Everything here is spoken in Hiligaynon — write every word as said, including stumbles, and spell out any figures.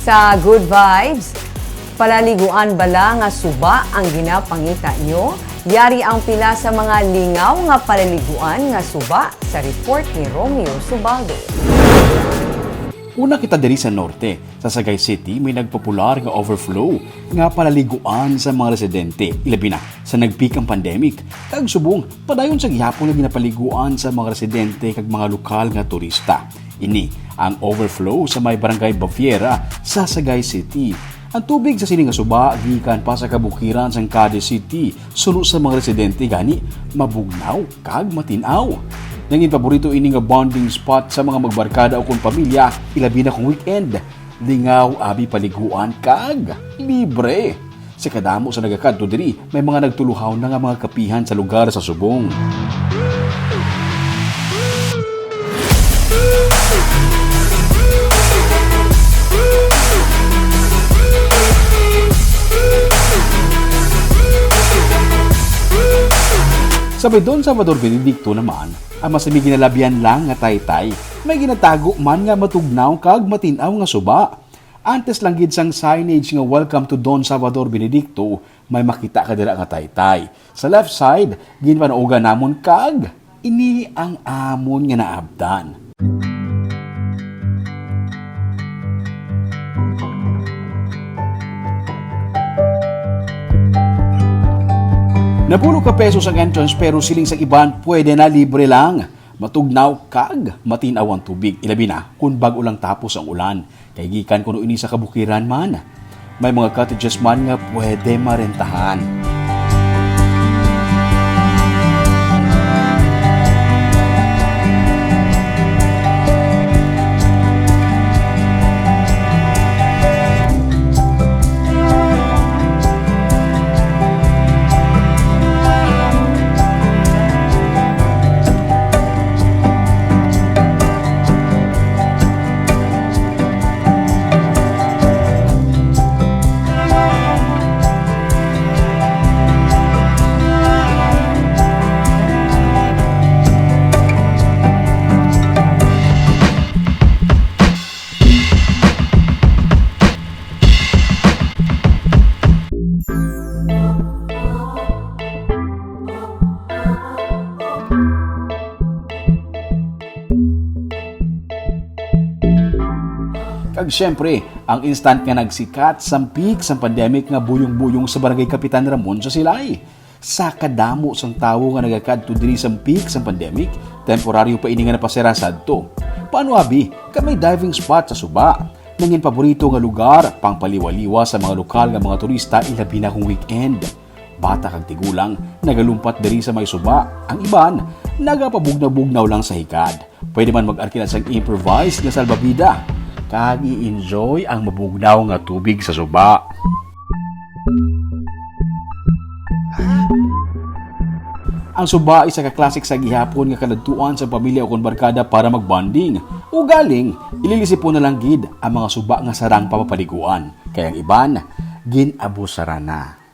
Sa Good Vibes, palaliguan bala nga suba ang ginapangita nyo? Yari ang pila sa mga lingaw nga palaliguan nga suba sa report ni Romeo Subaldo. Una kita diri sa norte. Sa Sagay City, may nagpopular nga overflow nga palaliguan sa mga residente, ilabi na sa nag-peak ang pandemic. Kag subong, padayon sa gihapon nga ginapaliguan sa mga residente kag mga lokal nga turista. Ini ang overflow sa may Barangay Baviera sa Sagay City. Ang tubig sa sini nga suba gikan pa sa kabukiran sang Cadiz City, suno sa mga residente gani mabugnaw kag matin-aw. Nangin paborito ini nga bonding spot sa mga magbarkada o kon pamilya, ilabi na kung weekend. Lingaw abi paliguan kag libre. Sa kadamo sa nagakadto diri, may mga nagtuluhaw na nga mga kapihan sa lugar sa subong. Sabi Don Salvador Benedicto naman, ang mas ginalabihan lang nga taytay, may ginatago man nga matugnaw kag matin-aw nga suba. Antes lang gid sang signage nga "Welcome to Don Salvador Benedicto," may makita ka dira nga taytay. Sa left side, ginpanuogan namon kag ini ang amon nga naabtan. Napulo ka pesos ang entrance, pero siling sa iban, pwede na libre lang. Matugnaw kag matin-aw ang tubig, ilabi na kon bag-o lang tapos ang ulan. Kay gikan kuno ini sa kabukiran man, may mga cottages man nga pwede marentahan. Kag siyempre, ang instant nga nagsikat sang peak sang pandemic nga buyong-buyong sa Barangay Kapitan Ramon sa Silay. Sa kadamo sang tawo nga nagakadto diri sang peak sang pandemic, temporaryo pa ini nga napasira sadto. Paano abi ka may diving spot sa suba? Nangin paborito nga lugar, pangpaliwaliwa sa mga lokal nga mga turista, ilabi na kung weekend. Bata kag tigulang nagalumpat diri sa may suba. Ang iban nagapabugnaw-bugnaw lang sa hikad. Pwede man mag-arkila sang improvised nga salbabida kag i-enjoy ang mabugnaw nga tubig sa suba. Ang suba isa ka klasik sa gihapon nga kadadtuan sa pamilya ukon barkada para magbonding. Ugaling, ililisipon na lang gid ang mga suba nga sarang pa mapaliguan, kay ang iban gin-abusaran na.